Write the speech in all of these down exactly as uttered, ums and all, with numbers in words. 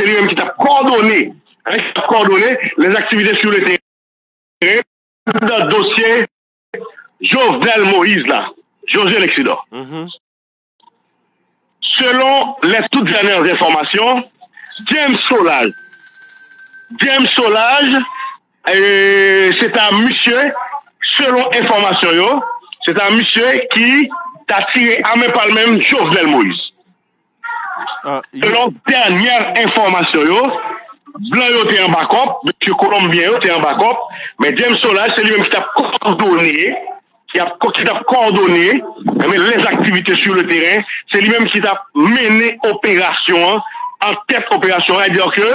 li menm ki t ap kòdone, hein, ki t ap kòdone les activités sur le terrain dans dosye Jovenel Moïse la, José Lexidor. Selon les toutes dernières informations, James Solages, James Solages, eh, se ta misye, selon enfòmasyon yo, se ta misye ki ta tire a men pa l menm Jovenel Moïse. Selon dènyè enfòmasyon yo, blan yo te anba kòb, mesye kolonbyen yo te anba kòb, men James Solages se li menm ki t ap kòdone, ki ap, ki t ap kòdone, enben, les activités sur le terrain, se li menm ki t ap mennen operasyon an, an tèt operasyon an, sètadi ke,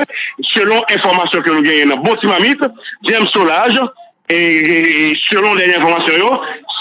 selon enfòmasyon ke nou genyen nan bon ti mamit, James Solages, e, e, e selon dènyè enfòmasyon yo,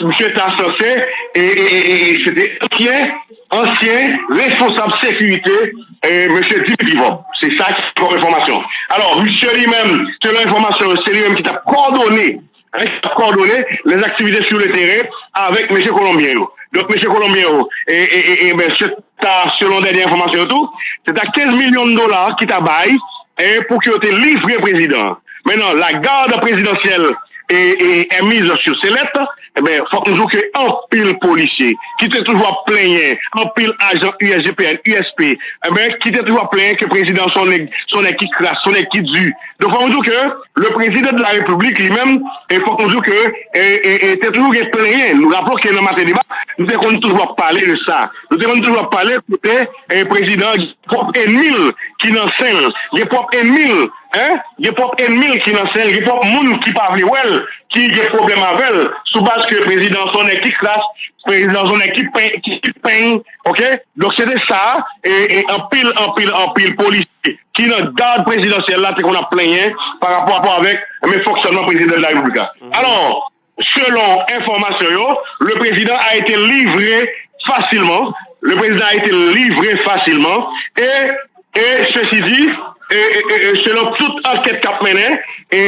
misye ta sanse, e, e, e, e, e, se te ansyen, ansyen responsab sekirite, e, mesye Dimitri Vorbe. Se sa ki kòm enfòmasyon. Alò, misye li menm, selon enfòmasyon yo, se li menm ki t ap kòdone, hein, ki t ap kòdone les activités sur le terrain avèk mesye kolonbyen yo. Donk, mesye kolonbyen yo, e, e, e, e, ben, se ta, selon dènyè enfòmasyon yo tou, se ta kenz milyon dola ki ta bay, e, pou ke yo te livre prezidan an. Mentnan, lagarde prezidansyèl e, e, est mise sur sellette, enben, fòk nou di w ke anpil polisye ki te toujou ap plenyen, anpil ajan U S G P N, U S P, enben, ki te toujou ap plenyen ke prezidan se yon nèg, se yon nèg ki kras, se yon nèg ki di. Donk, fòk nou di w ke le président de la République li menm, e fòk nou di w ke, e, e, e, te toujou gen plenyen. Nou raple w ke nan Maten Deba, nou te konn toujou ap pale de sa. Nou te konn toujou ap pale kote, e, prezidan an gen pwòp ènmi l ki nan sen l, gen pwòp ènmi l, hein, gen pwòp ènmi l ki nan sen l, gen pwòp moun ki pa vle wè l, ki gen pwoblèm avè l, sou baz ke prezidan an se yon nèg ki kras, prezidan an se yon nèg ki pen, ki, ki peny, oke? Donk, se te sa, e, e anpil, anpil, anpil polisye ki nan gad prezidansyèl la te konn ap plenyen pa rapò, rapò avèk, men, fonksyònman prezidan de la repiblik la. Alò, selon enfòmasyon yo, le président a été livré facilement. Le président a été livré facilement. Et, et ceci dit, e, e, e, e, selon tout ankèt k ap mennen, e,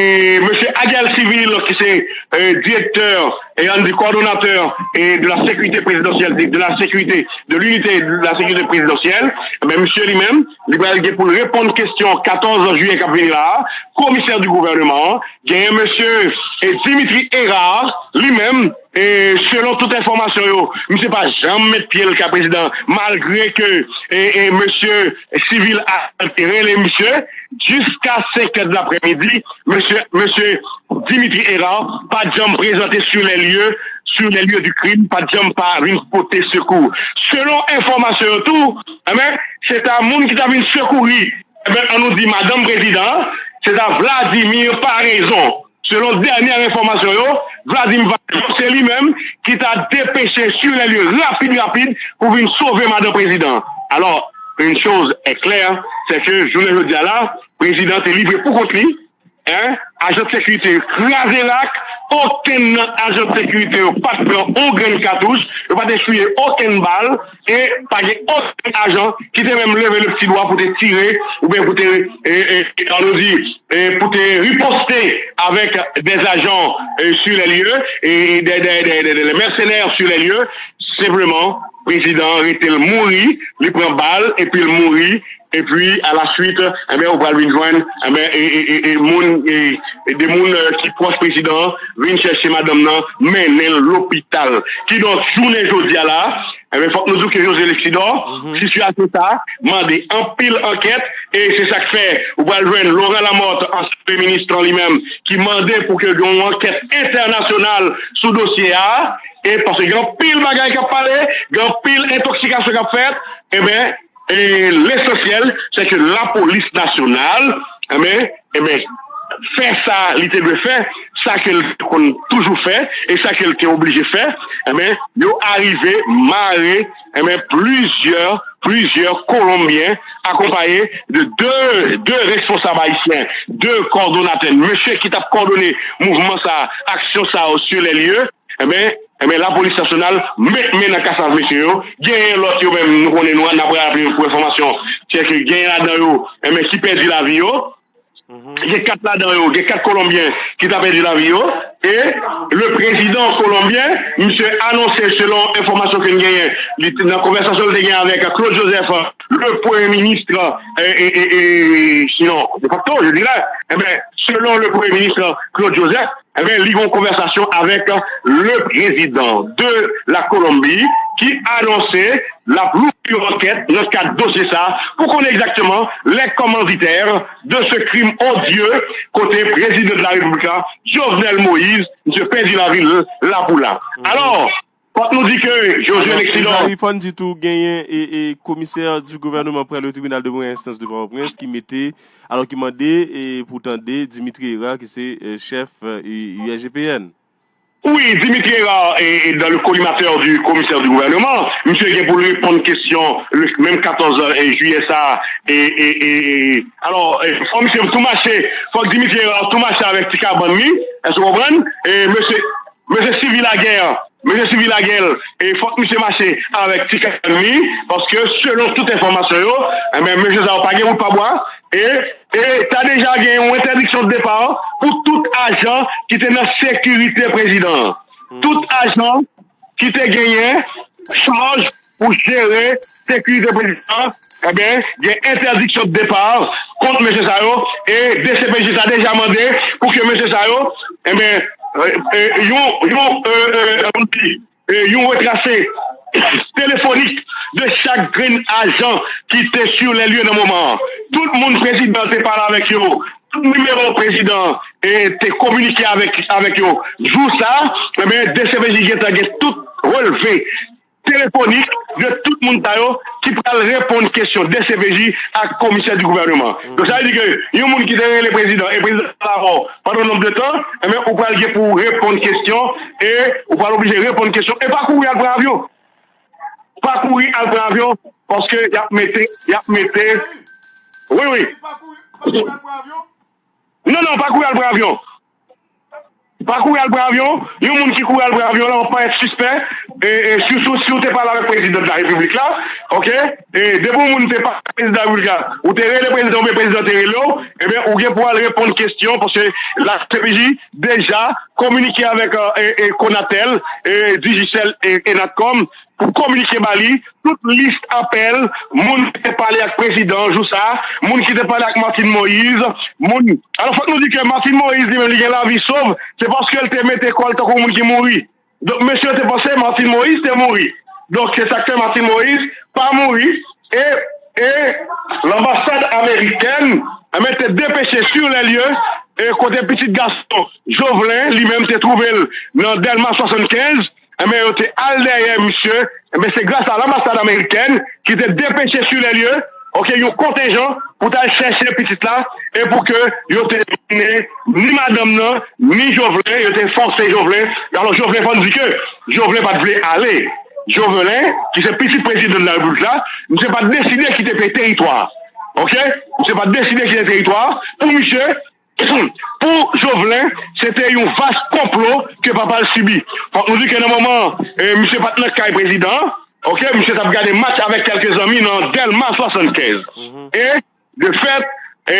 mesye Aguel Civil, ki se, e, direktè, e, ann di kòdonatè, e, de la sécurité présidentielle, de, de la sécurité, de l'unité de la sécurité présidentielle, men misye li menm, li pral gen pou l reponn kesyon katòz jiyè k ap vini la a, komisè di gouvèneman an, genyen mesye, e, Dimitri Hérard, li menm, e, selon tout enfòmasyon yo, misye pa janm met pye l kay prezidan, malgre ke, e, e, mesye Civil a rele misye, jiska senk è de laprèmidi, mesye, mesye Dimitri Hérard pa t janm prezante sur les lieux, sur les lieux du crime, pa t janm pa vin pote sekou. Selon enfòmasyon yo tou, enben, se ta moun ki ta vin sekouri, enben, ann nou di madanm prezidan an, se ta Vladimir Paraison. Selon dènyè enfòmasyon yo, Vladimir Paraison, se li menm ki ta depeche sur les lieux rapid, rapid pou vin sove madanm prezidan an. Alors, une chose est claire, c'est que jounen jodi a la, prezidan an te livre pou kont li, hein, ajan sekirite yo kraze rak, okenn nan ajan sekirite yo pa t pran on grenn katouch, yo pa t eswiye okenn bal, e pa gen okenn ajan ki te menm leve le pti dwa pou te tire, oubyen pou te, e, e, ann nou di, e, pou te riposte avèk des agents, e, sur les lieux, e des, des, des, des, des mercenaires sur les lieux. Senpleman, prezidan an rete l mouri, li pran bal, epi l mouri, epi, alaswit, enben, ou pral vin jwenn, enben, e, e, e, e moun, e, e de moun, e, ki pwòch prezidan an vin chèche madanm nan, mennen l lopital. Kidonk, jounen jodi a la, enben, fòk nou di w ke José Lexidor, sitiyasyon sa a mande anpil ankèt, e se sa k fè ou pral jwenn Laurent Lamothe, ansyen premye minis lan li menm, ki mande pou ke gen yon ankèt entènasyonal sou dosye a, e paske gen anpil bagay k ap pale, gen anpil entoksikasyon k ap fèt, enben, e lesansyèl, se ke lapolis nasyonal, enben, enben, fè sa li te dwe fè, sa ke l te konn toujou fè, e sa ke l te oblije fè, enben, yo arive mare, enben, plizyè, plizyè Kolonbyen, akonpaye de de, de responsab ayisyen, de kòdonatè, mesye ki t ap kòdone mouvman sa a, aksyon sa yo sur les lieux, enben, enben, lapolis nasyonal met men nan kasav mesye yo. Genyen lòt yo menm, nou konnen, nou, n ap raple pou enfòmasyon, se ke genyen ladan yo, enben, ki pèdi lavi yo. Gen kat ladan yo, gen kat Kolonbyen ki ta pèdi lavi yo. E le président colombien, misye anonse, selon enfòmasyon ke n genyen, li, nan konvèsasyon li te gen avèk Claude Joseph, le Premier ministre, euh, et, et, et, sinon, de facto, je dirais, eh ben, selon le Premier ministre Claude Joseph, eh ben, li gen yon konvèsasyon avèk le président de la Colombie ki anonse l ap louvri yon ankèt nan kad dosye sa pou konnen egzakteman les commanditaires de ce crime odieux kote président de la République, Jovenel Moïse, misye pèdi lavi l la pou la. Alò, fòk nou di ke Josué Lexidor. Fò n di tou genyen e, e komisè di gouvènman prè le tribinal de première instance de Pòtoprens ki mete, alò ki mande e, pou tande Dimitri Hérard ki se e, chèf e, U S G P N. Wi, Dimitri Hérard e, e dans le collimateur du commissaire du gouvernement, misye gen pou l reponn kesyon le menm katòz jiyè sa e, e, e, e, alò, e, fò misye tou mache, fòk Dimitri Hérard tou mache avèk ti kabann li, èske w konprann? E mesye Mesye Sylvie Laguerre, mesye Sylvie Laguerre, e fòk misye mache avèk ti kabann li, paske selon tout enfòmasyon yo, enben, mesye sa yo pa gen wout pa bwa, e, e ta deja gen yon entèdiksyon de depa pou tout ajan ki te nan sekirite prezidan an. Tout ajan ki te genyen chaj pou jere sekirite prezidan an, enben, gen entèdiksyon de depa kont mesye sa yo, e D C P J ta deja mande pou ke mesye sa yo, enben, e, e, yon, yon, e, e, e, yon retrase telefonik de chak grenn ajan ki te sur les lieux nan moman an. Tout moun prezidan te pale avèk yo, tout nimewo prezidan e te kominike avèk, avèk yo. Jou sa, enben, D C P J gentan gen tout relve telefonik de tout moun sa yo ki pral reponn kesyon D C P J ak komisè di gouvènman. Donk, sa vle di ke yon moun ki te rele prezidan e prezidan pa la mò pandan nonb de tan, enben, ou pral gen pou reponn kesyon e ou pral oblije reponn kesyon e pa kouri al pran avyon. Pa kouri al pran avyon paske y ap mete, y ap mete. Wi, wi. Non, non, pa kouri al pran avyon. Pa kouri al pran avyon. Yon moun ki kouri al pran avyon la, w ap parèt sispè. E, e, si, si, si w te pale avèk prezidan de la repiblik la, oke? E depi yon moun te pale avèk prezidan de la repiblik la, ou te rele prezidan oubyen prezidan te rele w, ebyen, ou gen pou al reponn kesyon, paske la C P J deja kominike avèk, e, e, Conatel, e, Digicel, e, e Natcom, pou kominike ba li tout lis apèl moun ki te pale ak prezidan jou sa, moun ki te pale ak Martine Moïse, moun. Alò, fòk nou di ke Martine Moïse, li menm, li gen lavi sov, se paske l te mete kò l tankou moun ki mouri. Donk, mesye yo te panse Martine Moïse te mouri. Donk, se sa k fè Martine Moïse pa mouri. E, e lanbasad amerikèn, enben, te depeche sur les lieux, e kote pitit gason Jovelin, li menm, te twouve l nan Dèlma swasannkenz, enben, yo te al dèyè misye. Enben, se gras a lanbasad amerikèn ki te depeche sur les lieux, oke, yon kontenjan pou t al chèche pitit la, e pou ke yo te mennen ni madanm nan, ni Jovelin, yo te fòse Jovelin. Alò, Jovelin, fò n di ke Jovelin pa t vle ale. Jovelin, ki se pitit prezidan de la repiblik la, misye pa t deside kite peyi teritwa a. Oke? Misye pa t deside kite teritwa a. Pou misye, pou Jovelin, se te yon vas konplo ke papa l sibi. Fòk nou di ke nan moman, e, misye pa t nan kay prezidan an, oke, misye t ap gade match avèk kèlke zanmi nan Dèlma swasannkenz. E, de fèt, e,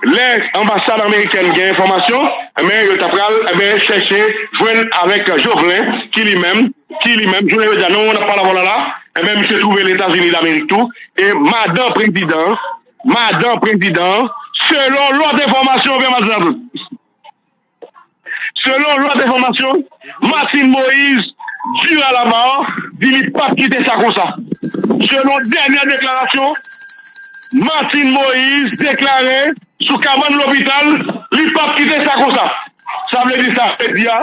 lè anbasad amerikèn gen enfòmasyon, enben, yo ta pral, enben, chèche jwenn avèk Jovelin, ki li menm, ki li menm, jounen jodi a, nan moman n ap pale avè w la la, enben, misye twouve l Etazini Damerik tou, e madan prezidan, madan prezidan, selon lòt enfòmasyon, oubyen madan, selon lòt enfòmasyon, Martine Moïse, Durand-Labarre, di li p ap kite sa konsa. Selon dènyè deklarasyon, Martine Moïse deklare sou kabann lopital, li p ap kite sa konsa. Sa vle di sa, jodi a,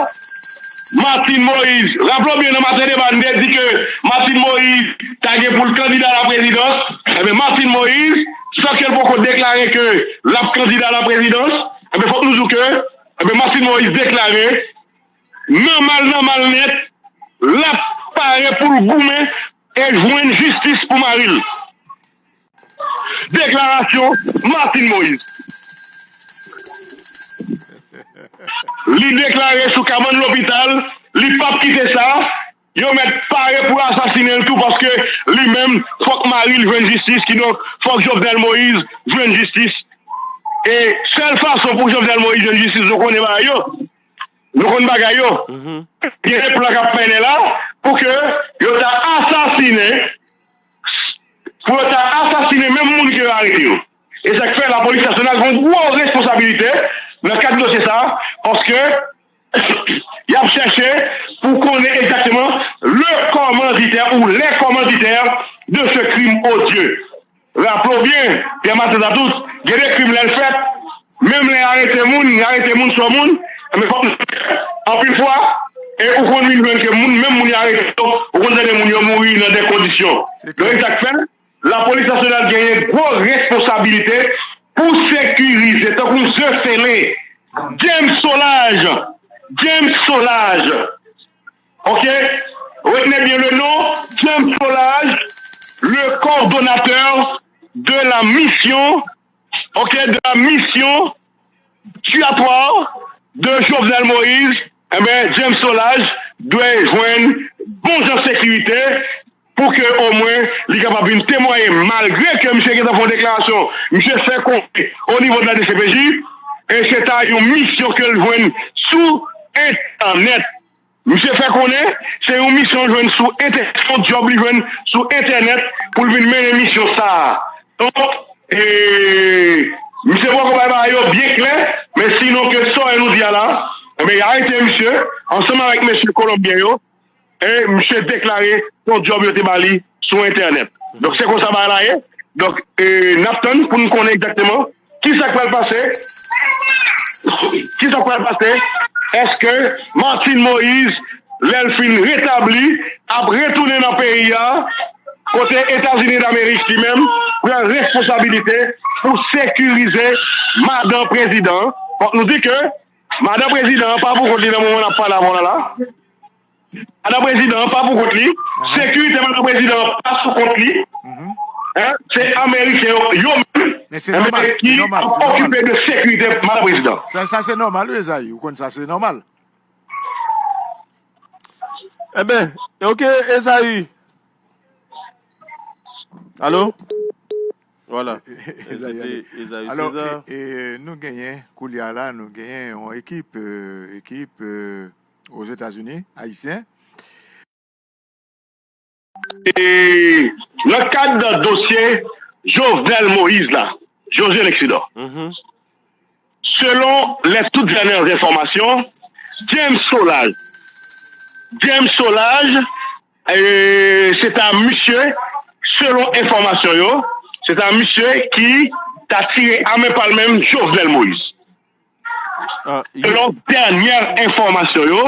Martine Moïse, raple w byen nan maten deba, n te di ke Martine Moïse ta gen pou l kandida a la prezidans. Ebyen, Martine Moïse, san ke l poko deklare ke l ap kandida a la prezidans, ebyen, fòk nou di w ke, ebyen, Martine Moïse deklare, nòmal, nòmal nèt, l ap pare pou l goumen e jwenn jistis pou mari l. Deklarasyon Martine Moïse. Li deklare sou kabann lopital, li p ap kite sa. Yo mèt pare pou asasinen l tou, paske li menm, fòk mari l jwenn jistis, kidonk, fòk Jovenel Moïse jwenn jistis. E sèl fason pou Jovenel Moïse jwenn jistis, nou konnen bagay yo. Nou konn bagay yo. Gen plan k ap mennen la pou ke yo ta asasinen pou yo ta asasinen menm moun ke yo arete yo. E sa k fè lapolis nasyonal gen yon gwo responsabilite nan kad dosye sa a, paske y ap chèche pou konnen egzakteman le kòmanditè ou les commanditaires de ce crime odieux. Raple w byen, Pierre Martin Tatout, gen de krim lè l fèt, menm lè y arete moun, y arete moun sou moun, men fòk nou, anpil fwa, e ou konn vin jwenn ke moun, menm moun y arete yo, ou konn tande moun yo mouri nan de kondisyon. Donk, e sa k fè, lapolis nasyonal genyen gwo responsabilite pou sekirize, tankou m sele, James Solages, James Solages, ok, retenez bien le nom, James Solages, le coordonnateur de la mission, ok, de la mission tuatoire de Jovenel Moïse, eh ben, James Solages dwe jwenn bon jan sekirite pou ke omwen li kapab vin temwaye, malgre ke misye gentan fè yon deklarasyon, misye fè konnen o nivo de la D C P J, e se ta yon misyon ke l jwenn sou entènèt. Misye fè konnen se yon misyon jwenn sou entè-, se yon djòb li jwenn sou entènèt pou l vin mennen misyon sa a. Donk, e, misye poko bay bagay yo byen klè, men sinon ke sa nou di a la, enben, y arete misye ansanm avèk mesye kolonbyen yo, e misye deklare se yon djòb yo te ba li sou entènèt. Donk, se konsa bagay la ye. Donk, e, n ap tann pou n konnen egzakteman kisa k pral pase? Kisa k pral pase? Èske Martine Moïse, lè l fin retabli, ap retounen nan peyi a, kote Etazini Damerik li menm pran responsabilite pou sekirize madan prezidan an? Fòk nou di ke madan prezidan an pa pou kont li nan moman n ap pale avè w la la. Madan prezidan an pa pou kont li. Sekirite madan prezidan an pa sou kont li. Hein? Se Ameriken yo, yo menm, men se nòmal, ki ap okipe de sekirite madan prezidan. Sa, sa se nòmal, wi, Ezayi. Ou konn sa, se nòmal. Enben, ok, Ezayi. Alo? Vwala. Ezayi, se te Ezayi César. E, e, nou genyen, koulye a la, nou genyen yon ekip, e, ekip, e, Ozetazini, ayisyen. E, nan kad dosye Jovenel Moïse la, José Lexidor, selon les toutes dernières informations, James Solages, James Solages, e, se ta misye, selon enfòmasyon yo, se ta misye ki ta tire a men pa l menm Jovenel Moïse. Selon dènyè enfòmasyon yo,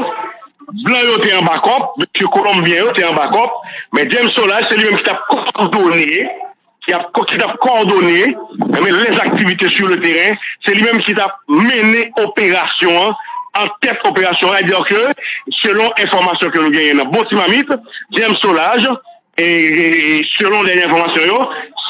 blan yo te an bakòp, mesye kolonbyen yo te an bakòp, men James Solages se li menm ki t ap kowòdone, ki ap, ki t ap kowòdone, enben, les activités sur le terrain, se li menm ki t ap mennen operasyon an, an tèt operasyon an, sètadi ke selon enfòmasyon ke nou genyen nan bon ti mamit, James Solages, e, e, e, selon dènyè enfòmasyon yo,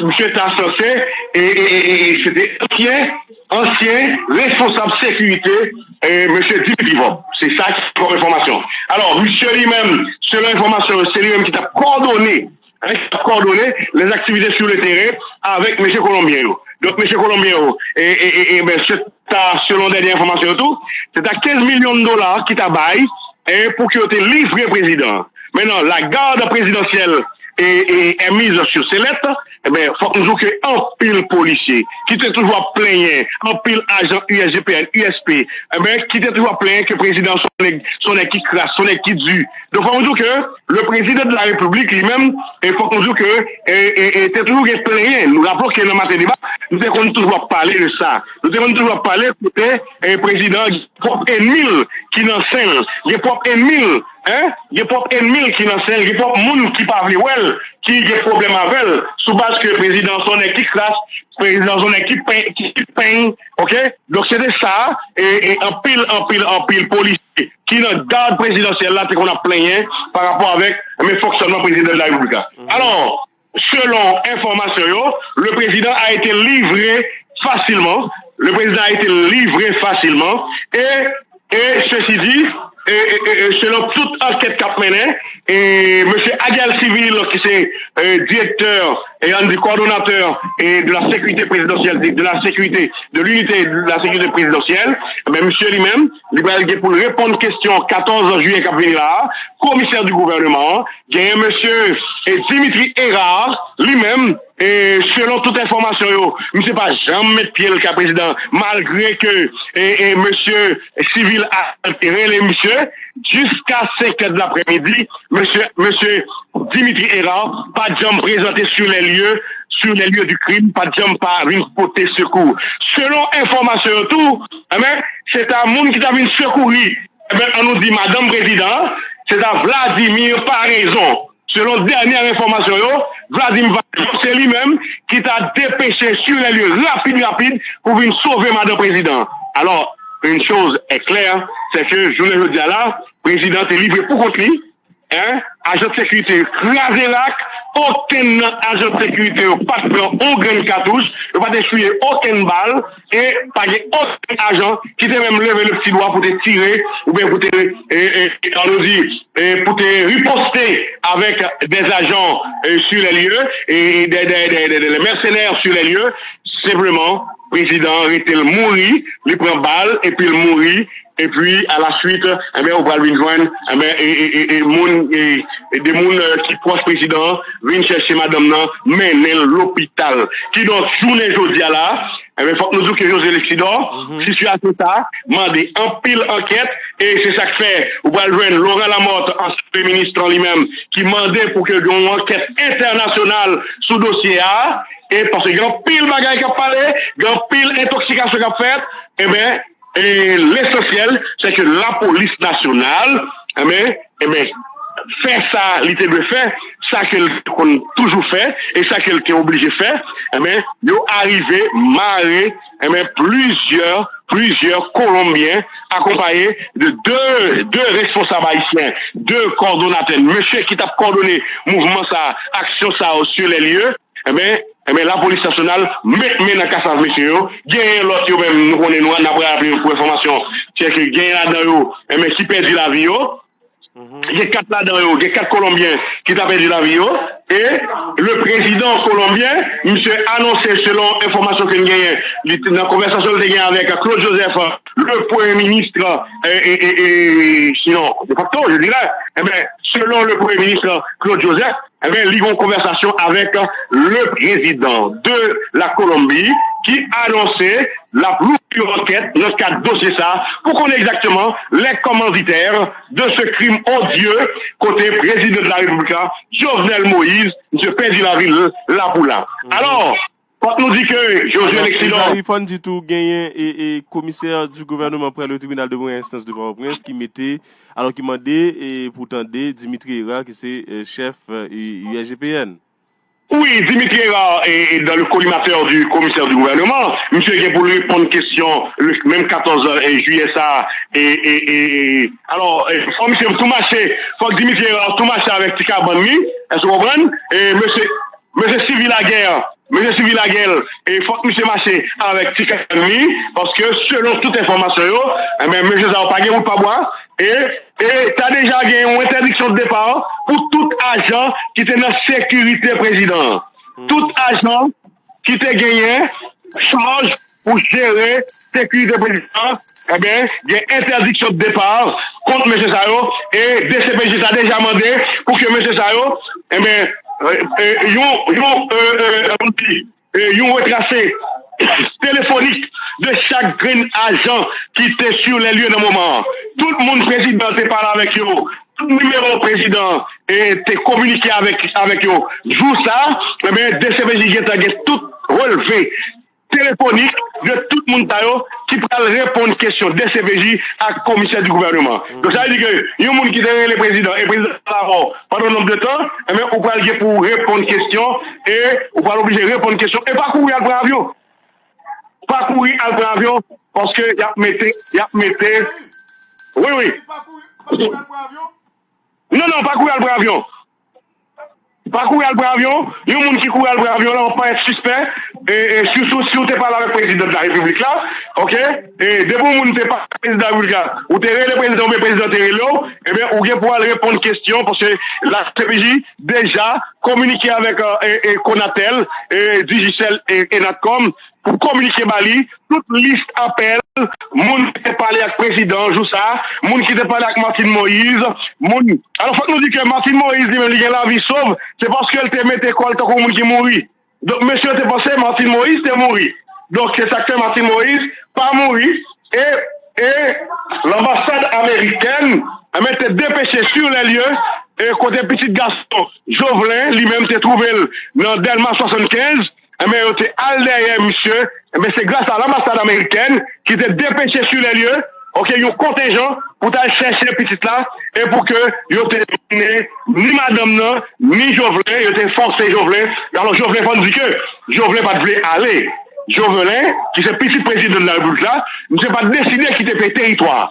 misye ta sanse, e, e, e, e, e, se te ansyen, ansyen responsab sekirite, e, mesye Dimitri Vorbe. Se sa ki kòm enfòmasyon. Alò, misye li menm, selon enfòmasyon yo, se li menm ki t ap kowòdone, hein, ki t ap kowòdone les activités sur le terrain avèk mesye kolonbyen yo. Donk, mesye kolonbyen yo, e, e, e, e, ben, se ta, selon dènyè enfòmasyon yo tou, se ta kenz milyon dola ki ta bay, e, pou ke yo te livre prezidan an. Mentnan, la garde présidentielle e, e, est mise sur sellette, enben, fòk nou di w ke anpil polisye ki te toujou ap plenyen, anpil ajan U S G P N, U S P, enben, ki te toujou ap plenyen ke prezidan se yon nèg, se yon nèg ki kras, se yon nèg ki di. Donk, fòk nou di w ke le président de la République li menm, e fòk nou di w ke, e, e, e, te toujou gen plenyen. Nou raple w ke nan Maten Deba, nou te konn toujou ap pale de sa. Nou te konn toujou ap pale kote, e, prezidan an gen pwòp ènmi l ki nan sen l, gen pwòp ènmi l, hein, gen pwòp ènmi l ki nan sen l, gen pwòp moun ki pa vle wè l, ki gen pwoblèm avè l, sou baz ke prezidan se yon nèg ki kras, prezidan se yon nèg ki pen-, ki, ki peny, ok? Donk, se te sa, e, e anpil, anpil, anpil polisye ki nan gad prezidansyèl la te konn ap plenyen pa rapò avèk, men, fonksyònman prezidan de la repiblik la. Alò, selon enfòmasyon yo, le président a été livré facilement. Le président a été livré facilement. Et, et ceci dit, et, et, et, et selon tout ankèt k ap mennen, e mesye Aguel Civil, ki se, e, direktè, e ann di kowòdonatè, e de la sécurité présidentielle, de, de la sécurité, de l'unité de la sécurité présidentielle, men misye li menm, li pral gen pou l reponn kesyon katòz jiyè k ap vini la a, komisè di gouvèneman an, genyen mesye, e, Dimitri Hérard, li menm, E selon tout enfòmasyon yo, misye pa janm met pye l kay prezidan, malgre ke e, e, mesye Civil a rele misye jiska senk è de laprèmidi. Mesye, mesye Dimitri Hérard pa t janm prezante sur les lieux, sur les lieux du crime, pa t janm pa vin pote sekou. Selon enfòmasyon yo tou, enben, se ta moun ki ta vin sekouri, enben, an nou di madanm prezidan an, se ta Vladimir Paraison. Selon dènyè enfòmasyon yo, Vladimir Paraison se li menm ki ta depeche sur les lieux rapid rapid pou vin sove madanm prezidan. Alors, une chose est claire, c'est que jounen jodi a la, prezidan te livre pou kont li, en, ajan de sekirite yo kraze rak, okenn nan ajan de sekirite yo pa t pran yon grenn katouch, yo pa t eswiye okenn bal, e pa gen okenn ajan ki te menm leve le pti dwa pou te tire, oubyen pou te, e, e, e, an nou di, e, pou te riposte avèk des agents, e, sur les lieux, e des, des, des, des, des mercenaires sur les lieux. Senpleman, prezidan an rete l mouri, li pran bal, epi l mouri, epi a la suite, enben, ou pral vin jwenn, enben, e, e, e, e, moun, e, e de moun, e, ki pwòch prezidan an vin chèche madanm nan, mennen l lopital. Kidonk, jounen jodi a la, enben, fòk nou di w ke José Lexidor, sitiyasyon sa a mande anpil ankèt, e se sa k fè ou pral jwenn Laurent Lamothe, ansyen premye minis lan li menm, ki mande pou ke gen yon ankèt entènasyonal sou dosye a, e paske gen anpil bagay k ap pale, gen anpil entoksikasyon k ap fèt, enben, e lesansyèl, se ke lapolis nasyonal, enben, enben, fè sa li te dwe fè, sa ke l te konn toujou fè, e sa ke l te oblije fè, enben, yo arive mare, enben, plizyè, plizyè Kolonbyen, akonpaye de de, de responsab ayisyen, de kòdonatè, mesye ki t ap kòdone mouvman sa, aksyon sa yo sur les lieux, enben, enben, lapolis nasyonal met men nan kasav mesye yo. Genyen lòt yo menm, nou konnen nou, n ap raple yo pou enfòmasyon, se ke genyen ladan yo, enben, ki pèdi lavi yo. Gen kat ladan yo, gen kat Kolonbyen ki ta pèdi lavi yo. E le prezidan kolonbyen, misye anonse, selon enfòmasyon ke n genyen, li, nan konvèsasyon li te genyen avèk Claude Joseph, le premye minis, e, e, e, e, sinon, de facto, je dirais, enben, selon le premye minis Claude Joseph, enben, li gen yon konvèsasyon avèk le président de la Colombie ki anonse l ap louvri yon ankèt nan kad dosye sa a pou konnen egzakteman les commanditaires de ce crime odieux kote prezidan de la Repiblik la, Jovenel Moïse, misye pèdi lavi l la pou la. Alò, fòk nou di ke Josué Lexidor. Fò n di tou genyen e, e komisè di gouvènman prè le tribinal de première instance de Pòtoprens ki mete, alò ki mande e, pou tande Dimitri Hérard ki se e, chèf e, U S G P N. Wi, Dimitri Hérard e, e, dans le collimateur du commissaire du gouvernement, misye gen pou l reponn kesyon le menm katòz jiyè sa a. E, e, e, e, alò, e, fò misye tou mache, fòk Dimitri Hérard tou mache avèk ti kabann li, èske w konprann? E, mesye, mesye Sylvie Laguerre, mesye Sylvie Laguerre, e fòk misye mache avèk ti kabann li, paske selon tout enfòmasyon yo, enben, mesye sa yo pa gen wout pa bwa, e, e ta deja gen yon entèdiksyon de depa pou tout ajan ki te nan sekirite prezidan an. Tout ajan ki te genyen chaj pou jere sekirite prezidan an, enben, gen entèdiksyon de depa kont mesye sa yo, e D C P J ta deja mande pou ke mesye sa yo, enben, e, e, yon, yon, e, e, e, yon retrase telefonik de chak grenn ajan ki te sur les lieux nan moman an. Tout moun prezidan te pale avèk yo, tout nimewo prezidan e, te kominike avèk, avèk yo. Jou sa, enben, D C P J gentan gen tout relve telefonik de tout moun sa yo ki pral reponn kesyon D C P J ak komisè di gouvènman. Donk, sa vle di ke yon moun ki te rele prezidan, e prezidan pa la mò pandan yon nonb de tan, enben, ou pral gen pou reponn kesyon, e ou pral oblije reponn kesyon, e pa kouri al pran avyon. Pa kouri al pran avyon, paske y ap mete, y ap mete, wi, wi. Non, non, pa kouri al pran avyon. Pa kouri al pran avyon. Yon moun ki kouri al pran avyon la, w ap parèt sispè. E, e, sitou si w te pale avèk prezidan de la repiblik la, oke? E depi yon moun te pale avèk prezidan de la repiblik la, ou te rele prezidan oubyen prezidan te rele w, ebyen, ou gen pou al reponn kesyon, paske la C P J deja kominike avèk, e, e, Conatel, e, Digicel, e, e Natcom, pou kominike ba li tout lis apèl moun ki te pale ak prezidan an jou sa a, moun ki te pale ak Martine Moïse, moun. Alò, fòk nou di ke Martine Moïse, li menm, li gen lavi sov, se paske l te mete kò l tankou moun ki mouri. Donk, mesye yo te panse Martine Moïse te mouri. Donk, se sa k fè Martine Moïse pa mouri. E, e lanbasad amerikèn, enben, te depeche sur les lieux, e kote pitit gason Jovelin, li menm, te twouve l nan Dèlma swasannkenz, enben, yo te al dèyè misye. Enben, se gras a lanbasad amerikèn ki te depeche sur les lieux, oke, yon kontenjan pou t al chèche pitit la, e pou ke yo te mennen ni madanm nan, ni Jovelin, yo te fòse Jovelin. Alò, Jovelin fò n di ke Jovelin pa t vle ale. Jovelin, ki se pitit prezidan de la repiblik la, misye pa t deside kite peyi teritwa a.